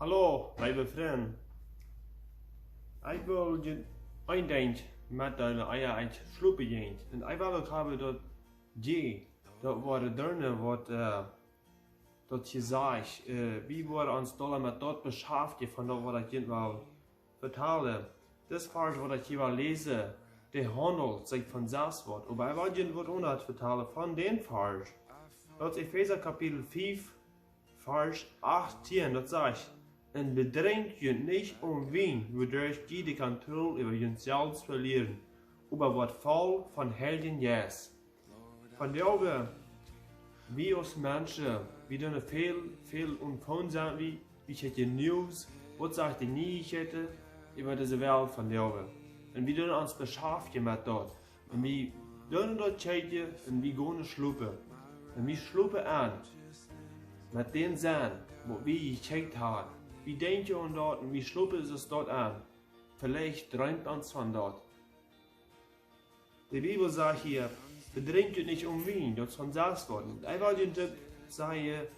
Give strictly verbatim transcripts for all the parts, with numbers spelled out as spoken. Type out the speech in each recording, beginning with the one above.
Hallo, leewe Frind. Ekj well junt een Dinkj metdeelen, ea ekj schlopen jinkj. Un ekj well uk haben daut jie daut woaren doonen waut, äh, daut jesajcht, äh, wie woaren ons dolla met daut beschaftjen von daut waut ekj junt well vetalen. Dis Varsch waut ekj hia well läsen, dee haundelt sikj von selfst waut. Oba ekj well junt waut aundret vetalen von dän Varsch. Daut es Efeesa Kapitel fiew, Varsch achtieen, daut sajcht: "Un bedrinkjt junt nich om Wien, wuaderch jie de Kontroll äwa junt selfst velieren, oba woat voll vom Heiljen Jeist." Vondoag, wie aus Menschen, wie doonen väl, väl aum Phone sennen, wie, wie kjikjen News, waut sajcht de Nieechkjeiten äwa dise Welt vondoag. Un wie doonen ons beschaftjen met daut. Un wie doonen daut kjikjen un wie gonen schlopen. Un wie schlopen aun met dän Senn, waut wie jekjikjt haben. Wie denkjen aun daut un wie schlopen ons daut aun. Veleicht dreemt ons von daut. De Bibel sajcht hia: "Bedrinkjt junt nich om Wien, daut es von selfst waut." Un ekj well junt daut sajen,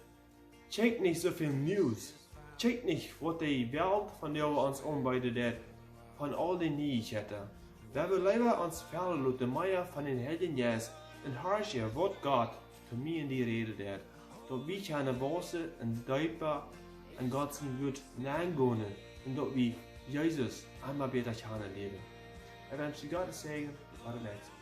kjikjt nich soo väl News. Kjikjt nich waut de Welt vondoag ons aunbeeden deit, von aul de Nieechkjeiten. Wie wellen leewa ons veleiden loten mea von dän Heiljen Jeist un horchen waut Gott to mie un die räden deit. Daut wie kjennen wausen un deepa en Gott sien Wuat nengonen un daut wie Jesus emma bäta kjanen lieren. Ekj wensch die Gott sienen Säajen. Bat daut näakjste Mol.